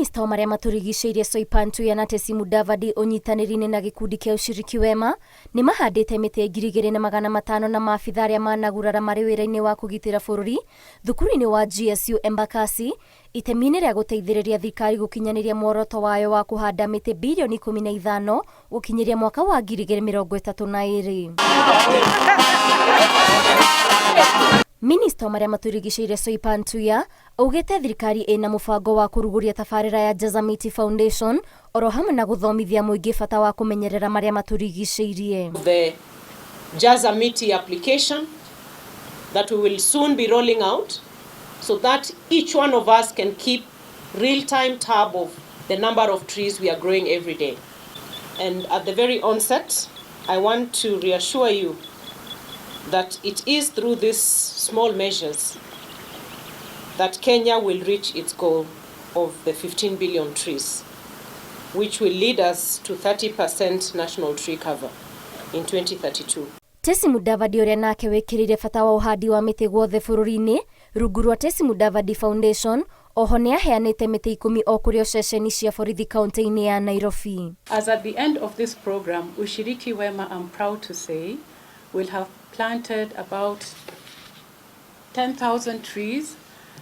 Minista wa marĩa matũrigicĩirie Soipan Tuya na Tesi Mudavadi ũnyitanĩri-inĩ na gĩkundi kĩa Ushiriki Wema nĩ mahandĩte mĩtĩ 2500 na maabitha arĩa managurara marĩ wĩra-inĩ wa kũgitĩra bũrũri thukuru-inĩ wa GSU Embakasi itemi-inĩ rĩa gũteithĩrĩria thirikari gũkinyanĩria muoroto wayo wa kũhanda mĩtĩ birioni 15 gũkinyĩria mwaka wa 2032. Minista wa marĩa matũrigicĩirie Soipan Tuya augĩte thirikari ĩna mũbango wa kũrugũria tabarĩra ya Jaza Miti Foundation oro hamwe na gũthomithia mũingĩ bata wa kũmenyerera marĩa matũrigicĩirie. The Jaza Miti application that we will soon be rolling out so that each one of us can keep real-time tab of the number of trees we are growing every day. And at the very onset, I want to reassure you that it is through these small measures that Kenya will reach its goal of the 15 billion trees, which will lead us to 30% national tree cover in 2032. Tesi Mudavadi ũrĩa nake wĩkĩrĩire bata wa ũhandi wa mĩtĩ guothe bũrũri-inĩ rungu rwa Tesi Mudavadi Foundation oho nĩ aheanĩte mĩtĩ 10 o kũrĩ o ceceni cia borithi kaunti-inĩ ya Nairobi. As at the end of this program, Ushiriki Wema, I'm proud to say, will have planted about 10,000 trees,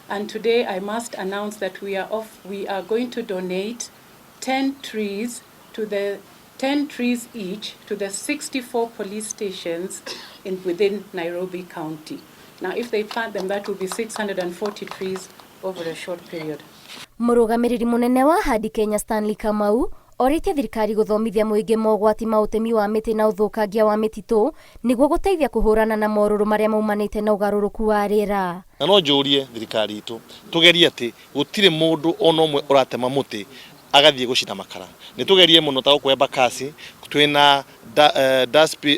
and today I must announce that we are going to donate 10 trees to the 10 trees each to the 64 police stations in within Nairobi County. Now, if they plant them, that will be 640 trees over a short period. Mũrũgamĩrĩri mũnene wa Handi Kenya Stanley Kamau orĩtie thirikari gũthomithia mũingĩ mogwati ma ũtemi wa mĩtĩ na ũthũkangia wa mĩtitũ nĩguo gũteithia kũhũrana na morũrũ marĩa maumanĩte na ũgarũrũku wa rĩera. Na no njũrie thirikari itũ tũgerie atĩ gũtirĩ mũndũ ona ũmwe ũratema mũtĩ agathiĩ gũcina makara. Nĩ tũgerie mũno ta gũkũ Embakasi twĩna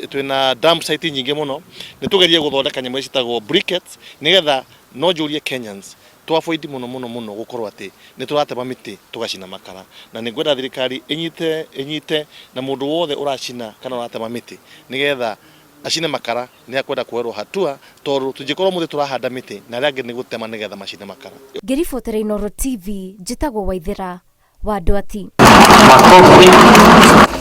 twĩna dump site nyingĩ mũno, nĩ tũgerie gũthondeka nyamũ ciĩtagwo briquettes nĩgetha no njũrie Kenyans tũ avoid mũno mũno mũno gũkorwo atĩ nĩ tũratema mĩtĩ tũgacina makara, na nĩ ngwenda thirikari ĩnyite ĩnyite na mũndũ wothe ũracina kana ũratema mĩtĩ nĩgetha acine makara nĩ akwenda kuoerwo hatua, tondũ tũngĩkorwo mũthĩ tũrahanda mĩtĩ na arĩa angĩ nĩ gũtema nĩgetha macine makara. Ngĩribotera Inooro TV, njĩtagwo Waithera wa Ndwati. Makofi.